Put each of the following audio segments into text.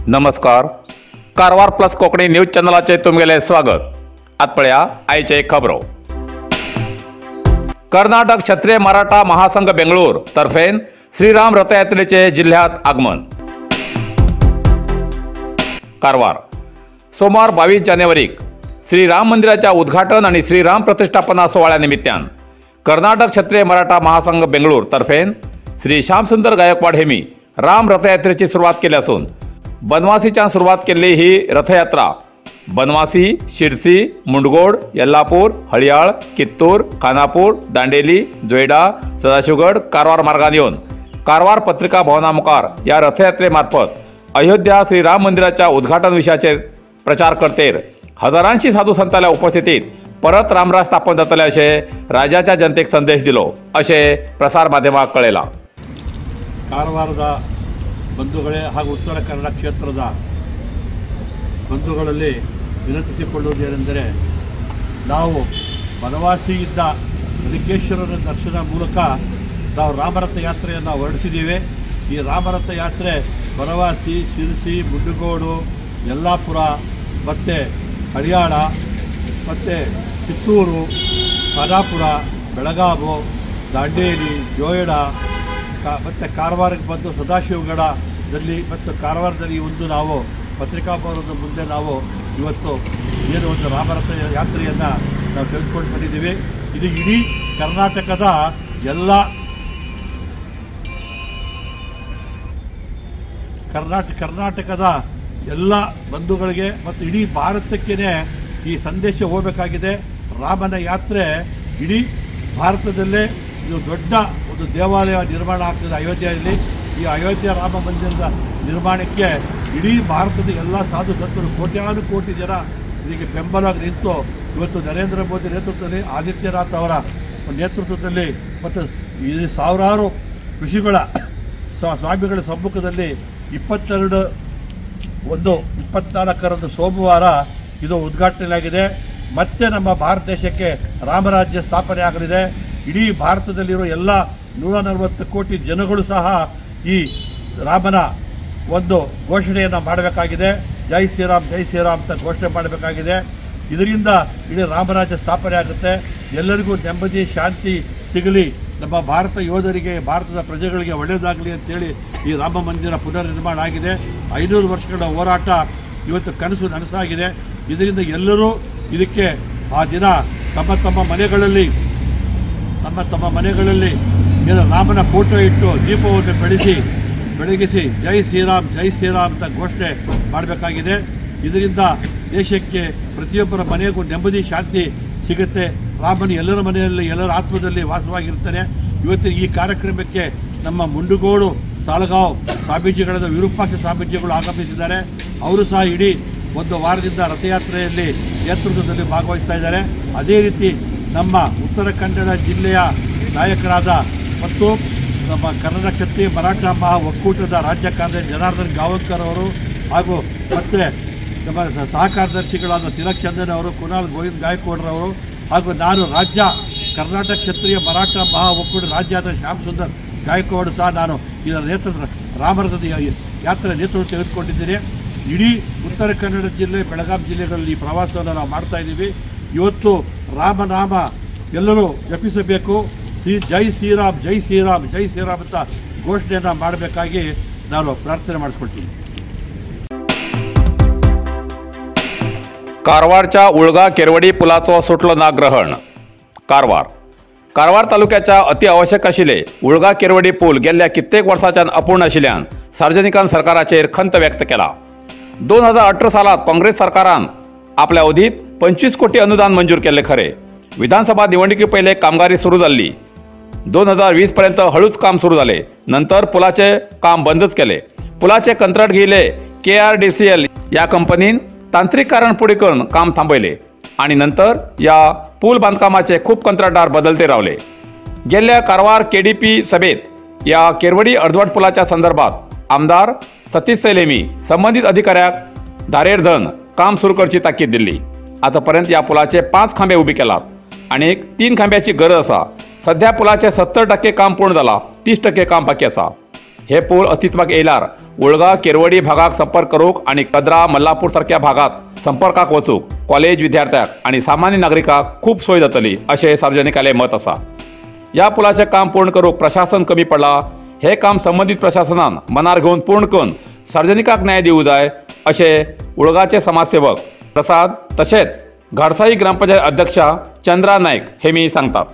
नमस्कार, Karwar plus Konkani news चॅनलाचे तुमगेले स्वागत. आत पळया आयचे खबरो. कर्नाटक क्षत्रिय मराठा महासंघ बेंगळूर तर्फेन श्रीराम रथयात्रेचे जिल्ह्यात आगमन. कारवार सोमवार 22 जानेवारीक श्रीराम मंदिराच्या उद्घाटन आणि श्रीराम प्रतिष्ठापना सोहळ्या निमित्तान कर्नाटक क्षत्रिय मराठा महासंघ बेंगळूर तर्फेन श्री श्यामसुंदर गायकवाड हेमी राम रथयात्रेची सुरुवात केली असून बनवासीच्यान सुरुवात केल्ली ही रथयात्रा बनवासी, शिरसी, मुंडगोड, यल्लापूर, हळयाळ, कित्तूर, खानापूर, दांडेली, जोयडा, सदाशिवगड, कारवार मार्गान येवन कारवार पत्रिका भवना मुखार ह्या रथयात्रेमार्फत अयोध्या श्री राम मंदिराच्या उद्घाटन विशयाचेर प्रचार करतेर हजारांशी साधू संतांच्या उपस्थितीत परत रामराज स्थापन जातले अशें राज्याच्या जनतेक संदेश दिलो अशें प्रसार माध्यमाक कळयलां. कारवाರದ ಬಂಧುಗಳೇ ಹಾಗೂ ಉತ್ತರ ಕನ್ನಡ ಕ್ಷೇತ್ರದ ಬಂಧುಗಳಲ್ಲಿ ವಿನಂತಿಸಿಕೊಳ್ಳುವುದೇನೆಂದರೆ, ನಾವು ಬನವಾಸಿಯಿಂದ ಮಲಿಕೇಶ್ವರನ ದರ್ಶನ ಮೂಲಕ ನಾವು ರಾಮರಥ ಯಾತ್ರೆಯನ್ನು ಹೊರಡಿಸಿದ್ದೀವಿ. ಈ ರಾಮರಥ ಯಾತ್ರೆ ಬನವಾಸಿ, ಶಿರಸಿ, ಮುಂಡಗೋಡು, ಯಲ್ಲಾಪುರ ಮತ್ತು ಹರಿಯಾಣ ಮತ್ತು ಕಿತ್ತೂರು, ಖಾನಾಪುರ, ಬೆಳಗಾವಿ, ದಾಂಡೇಲಿ, ಜೋಯಡ ಮತ್ತು ಕಾರವಾರಕ್ಕೆ ಬಂದು ಸದಾಶಿವಗಡದಲ್ಲಿ ಮತ್ತು ಕಾರವಾರದಲ್ಲಿ ಒಂದು ನಾವು ಪತ್ರಿಕಾ ಭವನದ ಮುಂದೆ ನಾವು ಇವತ್ತು ಏನು ಒಂದು ರಾಮರಥ ಯಾತ್ರೆಯನ್ನು ನಾವು ತೆಗೆದುಕೊಂಡು ಬಂದಿದ್ದೀವಿ. ಇದು ಇಡೀ ಕರ್ನಾಟಕದ ಎಲ್ಲ ಕರ್ನಾಟಕದ ಎಲ್ಲ ಬಂಧುಗಳಿಗೆ ಮತ್ತು ಇಡೀ ಭಾರತಕ್ಕೇ ಈ ಸಂದೇಶ ಹೋಗಬೇಕಾಗಿದೆ. ರಾಮನ ಯಾತ್ರೆ ಇಡೀ ಭಾರತದಲ್ಲೇ ಇದು ದೊಡ್ಡ ಒಂದು ದೇವಾಲಯ ನಿರ್ಮಾಣ ಆಗ್ತದೆ ಅಯೋಧ್ಯೆಯಲ್ಲಿ. ಈ ಅಯೋಧ್ಯೆ ರಾಮ ಮಂದಿರದ ನಿರ್ಮಾಣಕ್ಕೆ ಇಡೀ ಭಾರತದ ಎಲ್ಲ ಸಾಧು ಸಂತರು, ಕೋಟ್ಯಾನು ಕೋಟಿ ಜನ ಇದಕ್ಕೆ ಬೆಂಬಲವಾಗಿ ನಿಂತು ಇವತ್ತು ನರೇಂದ್ರ ಮೋದಿ ನೇತೃತ್ವದಲ್ಲಿ, ಆದಿತ್ಯನಾಥ್ ಅವರ ನೇತೃತ್ವದಲ್ಲಿ ಮತ್ತು ಈ ಸಾವಿರಾರು ಋಷಿಗಳ ಸ್ವಾಮಿಗಳ ಸಮ್ಮುಖದಲ್ಲಿ 22/1/24 ಸೋಮವಾರ ಇದು ಉದ್ಘಾಟನೆಯಾಗಿದೆ. ಮತ್ತೆ ನಮ್ಮ ಭಾರತ ದೇಶಕ್ಕೆ ರಾಮರಾಜ್ಯ ಸ್ಥಾಪನೆ ಆಗಲಿದೆ. ಇಡೀ ಭಾರತದಲ್ಲಿರುವ ಎಲ್ಲ 140 ಕೋಟಿ ಜನಗಳು ಸಹ ಈ ರಾಮನ ಒಂದು ಘೋಷಣೆಯನ್ನು ಮಾಡಬೇಕಾಗಿದೆ. ಜೈ ಶ್ರೀರಾಮ್, ಜೈ ಶ್ರೀರಾಮ್ ಅಂತ ಘೋಷಣೆ ಮಾಡಬೇಕಾಗಿದೆ. ಇದರಿಂದ ಇಡೀ ರಾಮರಾಜ್ಯ ಸ್ಥಾಪನೆ ಆಗುತ್ತೆ. ಎಲ್ಲರಿಗೂ ನೆಮ್ಮದಿ, ಶಾಂತಿ ಸಿಗಲಿ, ನಮ್ಮ ಭಾರತ ಯೋಧರಿಗೆ, ಭಾರತದ ಪ್ರಜೆಗಳಿಗೆ ಒಳ್ಳೆಯದಾಗಲಿ ಅಂತೇಳಿ ಈ ರಾಮ ಮಂದಿರ ಪುನರ್ ನಿರ್ಮಾಣ ಆಗಿದೆ. 500 ವರ್ಷಗಳ ಹೋರಾಟ ಇವತ್ತು ಕನಸು ನನಸಾಗಿದೆ. ಇದರಿಂದ ಎಲ್ಲರೂ ಇದಕ್ಕೆ ಆ ದಿನ ತಮ್ಮ ತಮ್ಮ ಮನೆಗಳಲ್ಲಿ ಏನು ರಾಮನ ಫೋಟೋ ಇಟ್ಟು ದೀಪವನ್ನು ಬೆಳಗಿಸಿ ಜೈ ಶ್ರೀರಾಮ್, ಜೈ ಶ್ರೀರಾಮ್ ಅಂತ ಘೋಷಣೆ ಮಾಡಬೇಕಾಗಿದೆ. ಇದರಿಂದ ದೇಶಕ್ಕೆ ಪ್ರತಿಯೊಬ್ಬರ ಮನೆಗೂ ನೆಮ್ಮದಿ, ಶಾಂತಿ ಸಿಗುತ್ತೆ. ರಾಮನು ಎಲ್ಲರ ಮನೆಯಲ್ಲಿ, ಎಲ್ಲರ ಆತ್ಮದಲ್ಲಿ ವಾಸವಾಗಿರ್ತಾನೆ. ಇವತ್ತು ಈ ಕಾರ್ಯಕ್ರಮಕ್ಕೆ ನಮ್ಮ ಮುಂಡುಗೋಡು ಸಾಲಗಾಂವ್ ಸ್ವಾಮೀಜಿಗಳಾದ ವಿರೂಪಾಕ್ಷ ಸ್ವಾಮೀಜಿಗಳು ಆಗಮಿಸಿದ್ದಾರೆ. ಅವರು ಸಹ ಇಡೀ ಒಂದು ವಾರದಿಂದ ರಥಯಾತ್ರೆಯಲ್ಲಿ ನೇತೃತ್ವದಲ್ಲಿ ಭಾಗವಹಿಸ್ತಾ ಇದ್ದಾರೆ. ಅದೇ ರೀತಿ ನಮ್ಮ ಉತ್ತರ ಕನ್ನಡ ಜಿಲ್ಲೆಯ ನಾಯಕರಾದ ಮತ್ತು ನಮ್ಮ ಕನ್ನಡ ಕ್ಷತ್ರಿಯ ಮರಾಠ ಮಹಾ ಒಕ್ಕೂಟದ ರಾಜ್ಯ ಕಾರ್ಯದರ್ಶಿ ಜನಾರ್ದನ್ ಗಾವಂಕರ್ ಅವರು ಹಾಗೂ ಮತ್ತು ನಮ್ಮ ಸಹಕಾರ್ಯದರ್ಶಿಗಳಾದ ತಿಲಕ್ ಚಂದನ್ ಅವರು, ಕುನಾಲ್ ಗೋವಿಂದ್ ಗಾಯಕ್ವಾಡ್ರವರು ಹಾಗೂ ನಾನು ರಾಜ್ಯ ಕರ್ನಾಟಕ ಕ್ಷತ್ರಿಯ ಮರಾಠ ಮಹಾ ಒಕ್ಕೂಟ ರಾಜ್ಯದ ಶ್ಯಾಮ್ ಸುಂದರ್ ಗಾಯಕ್ವಾಡ್ ಸಹ ನಾನು ಇದರ ನೇತೃತ್ವ ರಾಮರಥದ ಯಾತ್ರೆ ನೇತೃತ್ವ ತೆಗೆದುಕೊಂಡಿದ್ದೀನಿ. ಇಡೀ ಉತ್ತರ ಕನ್ನಡ ಜಿಲ್ಲೆ, ಬೆಳಗಾವಿ ಜಿಲ್ಲೆಗಳಲ್ಲಿ ಈ ಪ್ರವಾಸವನ್ನು ನಾವು ಮಾಡ್ತಾಯಿದ್ದೀವಿ. ಇವತ್ತು ರಾಮನಾಮ ಎಲ್ಲರೂ ಜಪಿಸಬೇಕು. ಜೈ ಶ್ರೀರಾಮ್, ಜೈ ಶ್ರೀರಾಮ್, ಜೈ ಶ್ರೀರಾಮ್ ಅಂತ ಘೋಷಣೆಯನ್ನು ಮಾಡಬೇಕಾಗಿ ನಾನು ಪ್ರಾರ್ಥನೆ ಮಾಡಿಸ್ಕೊಳ್ತೀನಿ. कारवारच्या उळगा केरवडी पुलाचो सुटलो ना ग्रहण. कारवार कारवार तालुक्याच्या अति आवश्यक आशिल्ले उळगा केरवडी पूल गेल्ल्या कित्येक वर्सांच्यान अपूर्ण आशिल्ल्यान सार्वजनिकान सरकाराचेर खंत व्यक्त केला. 2018 सालात काँग्रेस सरकारान आपल्या अवधीत 25 कोटी अनुदान मंजूर केल्ले खरे. विधानसभा निवडणुकी पयले कामगारी सुरू जाल्ली. 2020 पर्यंत हळूच काम सुरू जाले. नंतर पुलाचे काम बंदच केले. पुलाचे कंत्राट घेयले KRDCL या कंपनीन तांत्रिक कारण पुढे करून काम थांबयले आणि नंतर या पूल बांधकामाचे खूप कंत्राटदार बदलते रावले. गेल्या कारवार KDP सभेत या केरवडी अर्धवट पुलाच्या संदर्भात आमदार सतीश सैल संबंधित अधिकाऱ्याक धारेर धन काम सुरू करची ताकीद दिल्ली. आतापर्यंत ह्या पुलाचे 5 खांबे उबे केलात आनी 3 खांब्याची गरज आसा. सध्या पुलाचे 70% काम पूर्ण जाला, 30% काम बाकी आसा. हे पूल अस्तित्वाक येयल्यार उळगा केरवडी भागाक संपर्क करूंक आनी कद्रा मल्लापूर सारक्या भागात संपर्काक वचूंक कॉलेज विद्यार्थ्याक आनी सामान्य नागरिकांक खूब सोय जातली अशें सार्वजनिकांलें मत आसा. ह्या पुलाचें काम पूर्ण करूंक प्रशासन कमी पडला. हे काम संबंदीत प्रशासनान मनार घेवन पूर्ण करून सार्वजनिकांक न्याय दिवंक जाय अशें उळगाचे समाजसेवक प्रसाद तशेंच घाडसाई ग्रामपंचायत अध्यक्षा चंद्रा नायक हे मी सांगतात.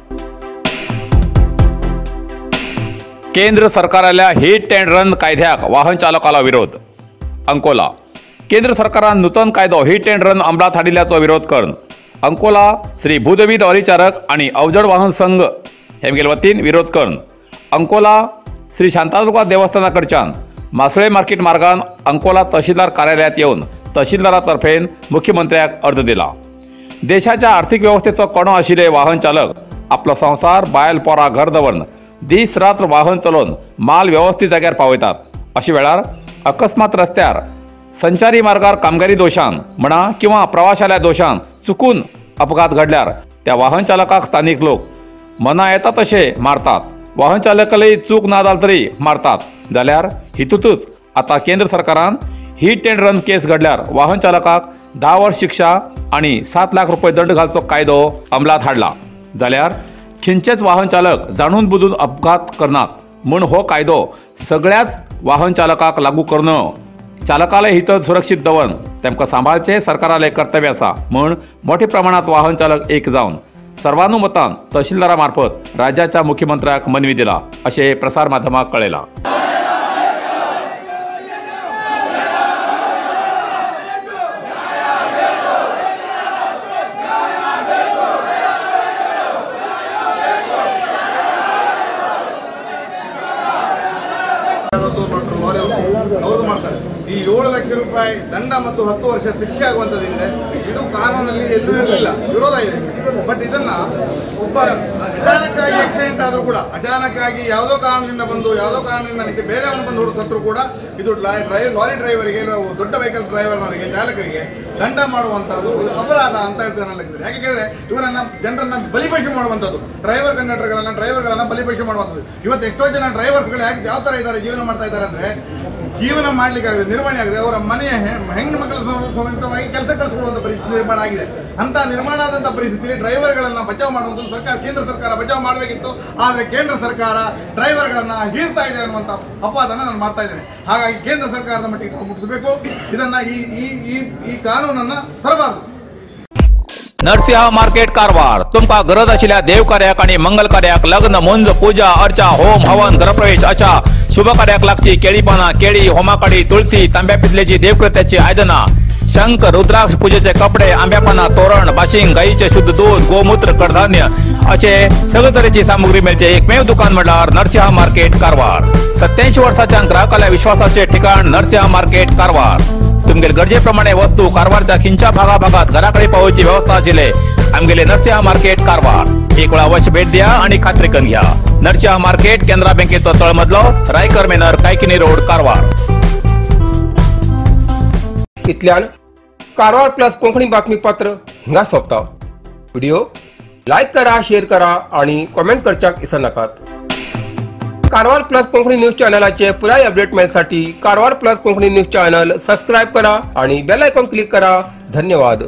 केंद्र सरकाराल्या हिट अँड रन कायद्याक वाहन चालकाला विरोध. अंकोला केंद्र सरकारान नूतन कायदो हिट अँड रन अंमलात हाडिल्ल्याचो विरोध करून अंकोला श्री भूदेवी लॉरी चालक आनी अवजड वाहन संघ हेमगेल वतीन विरोध करून अंकोला श्री शांतादुर्गा देवस्थाना कडच्यान मासळे मार्केट मार्गान अंकोला तहसीलदार कार्यालयात येवन तहसीलदारातर्फेन मुख्यमंत्र्याक अर्ज दिला. देशाच्या आर्थिक व्यवस्थेचो कणो आशिल्ले वाहन चालक आपलो संवसार बायल पोरा घर दवरून दीस रात्र वाहन चलोवन माल व्यवस्थित जाग्यार पावयतात. अशा वेळार अकस्मात रस्त्यार संचारी मार्गार कामगारी दोशान म्हणा किंवा प्रवाशाल्या दोशान चुकून अपघात घडल्यार त्या वाहन चालकाक स्थानिक लोक मना येता तशे मारतात. वाहन चालकालय चूक ना जाल तरी मारतात. जाल्यार हितूतच आता केंद्र सरकारान हिट अँड रन केस घडल्यार वाहन चालकाक 10 वर्ष शिक्षा आनी 7 लाख रुपये दंड घालचो कायदो अंमलात हाडला. जाल्यार खंयचेच वाहन चालक जाणून बुजून अपघात करनात म्हूण हो कायदो सगळ्याच वाहन चालकाक लागू करणं चालकाले हित सुरक्षित दवरून तेमकां सांबाळचें सरकारालें कर्तव्य आसा म्हूण मोठ्या प्रमाणात वाहन चालक एक जावन सर्वानुमतान तहसीलदारा मार्फत राज्याच्या मुख्यमंत्र्याक मनवी दिला अशें प्रसार माध्यमाक कळयलां. ಈ 7 ಲಕ್ಷ ರೂಪಾಯಿ ದಂಡ ಮತ್ತು 10 ವರ್ಷ ಶಿಕ್ಷೆ ಆಗುವಂತದ್ದಿದೆ. ಇದು ಕಾನೂನಲ್ಲಿ ಎಲ್ಲೂ ಇರಲಿಲ್ಲ, ವಿರೋಧ ಇದೆ. ಬಟ್ ಇದನ್ನ ಒಬ್ಬ ಅಚಾನಕ್ಕಾಗಿ ಆಕ್ಸಿಡೆಂಟ್ ಆದರೂ ಕೂಡ, ಅಚಾನಕ್ಕಾಗಿ ಯಾವುದೋ ಕಾರಣದಿಂದ ಬಂದು ಯಾವುದೋ ಕಾರಣದಿಂದ ನಿಂತು ಬೇರೆಯವನು ಬಂದು ಹೊಡೆದು ಕೂಡ ಇದು ಲಾರಿ ಡ್ರೈವರಿಗೆ, ದೊಡ್ಡ ವೆಹಿಕಲ್ ಡ್ರೈವರ್ನವರಿಗೆ, ಚಾಲಕರಿಗೆ ದಂಡ ಮಾಡುವಂತಹದ್ದು ಇದು ಅಪರಾಧ ಅಂತ ಹೇಳ್ತಾರೆ. ಯಾಕೆಂದ್ರೆ ಇವರನ್ನ ಜನರನ್ನ ಬಲಿಪಶು ಮಾಡುವಂಥದ್ದು, ಡ್ರೈವರ್ ಕಂಡಕ್ಟರ್ಗಳನ್ನ ಡ್ರೈವರ್ಗಳನ್ನ ಬಲಿಪಶು ಮಾಡುವಂಥದ್ದು. ಇವತ್ತು ಎಷ್ಟೋ ಜನ ಡ್ರೈವರ್ಸ್ಗಳು ಯಾಕೆ ಯಾವ ಥರ ಇದ್ದಾರೆ, ಜೀವನ ಮಾಡ್ತಾ ಇದ್ದಾರೆ ಅಂದ್ರೆ ಜೀವನ ಮಾಡ್ಲಿಕ್ಕಾಗದೆ, ನಿರ್ವಹಣೆ ಆಗಿದೆ, ಅವರ ಮನೆಯ ಹೆಣ್ಣು ಮಕ್ಕಳ ಸಮೇತವಾಗಿ ಕೆಲಸ ಕಳಿಸ್ಕೊಡುವಂಥ ಪರಿಸ್ಥಿತಿ ನಿರ್ಮಾಣ ಆಗಿದೆ. ಅಂತ ನಿರ್ಮಾಣ ಆದಂಥ ಪರಿಸ್ಥಿತಿಯಲ್ಲಿ ಡ್ರೈವರ್ಗಳನ್ನ ಬಚಾವ್ ಮಾಡುವಂಥದ್ದು ಸರ್ಕಾರ, ಕೇಂದ್ರ ಸರ್ಕಾರ ಬಚಾವ್ ಮಾಡಬೇಕಿತ್ತು. ಆದರೆ ಕೇಂದ್ರ ಸರ್ಕಾರ ಡ್ರೈವರ್ಗಳನ್ನ ಹೀರ್ತಾ ಇದೆ ಅನ್ನುವಂಥ ಅಪವಾದನ ನಾನು ಮಾಡ್ತಾ ಇದ್ದೇನೆ. ಹಾಗಾಗಿ ಕೇಂದ್ರ ಸರ್ಕಾರದ ಮಟ್ಟಿಗೆ ನಾವು ಮುಟ್ಟಿಸಬೇಕು ಇದನ್ನ, ಈ ಈ ಈ ಕಾನೂನನ್ನ ತರಬಾರದು. नरसिंह मार्केट कारवार तुमकां गरज आशिल्ल्या देवकार्याक आनी मंगल कार्याक, लग्न, मुंज, पूजा अर्चा, होम हवन, घरप्रवेश अशा शुभ कार्याक लागची केळी पानां, केळी, होमाकाडी, तुळसी, तांब्या पितलेची देवकृत्याची आयदनां, शंख, रुद्राक्ष, पूजेचे कपडे, आंब्या पानां, तोरण, बाशिंग, गायीचे शुद्ध दूध, गोमूत्र, कडधान्य असे सगळे तरेची सामुग्री मेळचे एकमेव दुकान म्हळ्यार नरसिंह मार्केट कारवार. 87 वर्साच्या ग्राहकाल्या विश्वासाचे ठिकाण नरसिंह मार्केट कारवार. तुमगेले गरजे प्रमाणे वस्तू कारवारच्या खिंच्या भागा भागात घराकडे पावोवची व्यवस्था आशिल्ले आमगेले नरसिंह मार्केट कारवार. एक वेळा अवश्य भेट द्या आणि खात्री करून घ्या. नरसिंह मार्केट, केनरा बँकेचो तळमजलो, रायकर मेनर, कायकिनी रोड, कारवार. इतल्यान कारवार प्लस कोंकणी बातमीपत्र हिंगा सोंपता. व्हिडिओ लायक करा, शेअर करा आणि कॉमेंट करच्याक विसरनाकात. कारवार प्लस कोंकणी न्यूज चॅनलाचे पुराय update मेळसाठी Karwar plus Konkani news channel subscribe करा आणि बेल आयकॉन क्लिक करा. धन्यवाद.